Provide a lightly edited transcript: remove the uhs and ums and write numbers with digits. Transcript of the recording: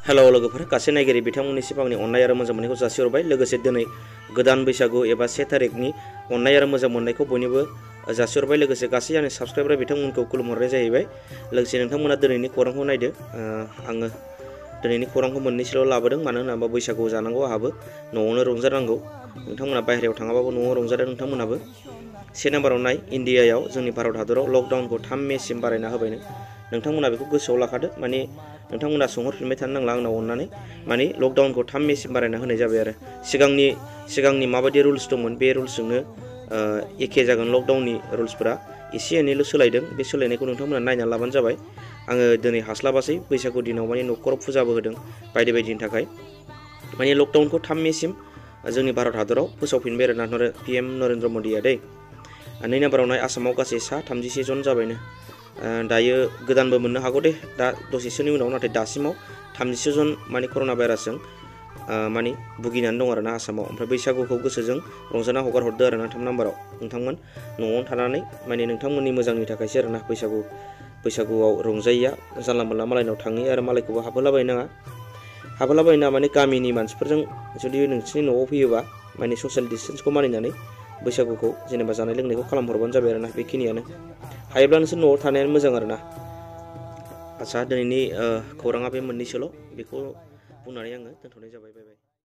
Hello लोगोफोर गासै नायगिरि बिथांमोननिसिम आंनि अननाय आरो मोजां मोननायखौ जासिहरबाय। लोगोसे दिनै गोदान बैसागु एबा 1 तारिखनि अननाय आरो मोजां मोननायखौ बयनिबो जासिहरबाय। लोगोसे गासै आंनि साबस्क्राइबार बिथांमोनखौ खुलुमहरनाय जाहैबाय। लोगोसे नोंथांमोना दिनैनि खौरांखौ नायदो। आङो दिनैनि खौरांखौ मोननैसोल' लाबोदों, मानो होनोबा बैसागु जानांगौ आहाबो, न'आवनो रंजानांगौ। नोंथांमोना बाहेरायाव थाङाबाबो न'आव रंजादों नोंथांमोनाबो। 1 नाम्बाराव नाय, इन्डियायाव जोंनि भारत हादराव लकडाउनखौ 3 मेसिम बारायना होबायनो। नोंथांमोना बेखौ गोसोआव लाखादो। माने नोंथांमोना सोंहरफिनबाय थानो नांला आंनाव अननानै। माने लकडाउनखौ 3 मेसिम बारायना होनाय जाबाय आरो सिगांनि माबायदि रुल्स दंमोन बे रुल्सजोंनो एखे जागोन। लकडाउननि रुल्सफोरा एसे एनैल' सोलायदों। बे सोलायनायखौ नोंथांमोना नायनानै लाबानो जाबाय। आङो दिनै हास्लाबासै, बैसागु दिनाव माने न'खराव फुजाबो होदों बायदि बायदिनि थाखाय। माने लकडाउनखौ 3 मेसिम जोंनि भारत हादराव फोसावफिनबाय आरो PM नरेन्द्र मदिया दै। 2 नाम्बाराव नाय, आसामाव गासै 33 जन जाबायनो। दायो गोदानबो मोननो हागौ दे, दा दसेसोनि उनाव। नाथाय दासिमाव 36 जन माने कर'ना भाइरासजों माने भुगिनानै दं आरोना आसामाव। ओमफ्राय बैसागुखौ गोसोजों रंजाना हगार हरदो आरोना 3 नाम्बाराव। नोंथांमोन न'आवनो थानानै माने नोंथांमोननि मोजांनि थाखायसो आरोना बैसागुआव रंजायैया। जानला मोनला मालायनाव थाङै आरो मालायखौबो हाबहोलाबायनाङा माने गामिनि मानसिफोरजों जुदि नोंसिनि न'आव फैयोबा माने ससियेल डिस्टेन्सखौ मानिनानै बैसागुखौ जेनेबा जानाय लोंनायखौ खालामहरबानो जाबाय आरोना। बेखिनियानो। हायोब्ला नोंसोर न'आव थानायानो मोजां आरोना। आच्चा, दिनैनि खौराङा बे मोननैसोल'। बेखौ बुंनानै आङो दोनथ'नाय जाबाय। बाय बाय।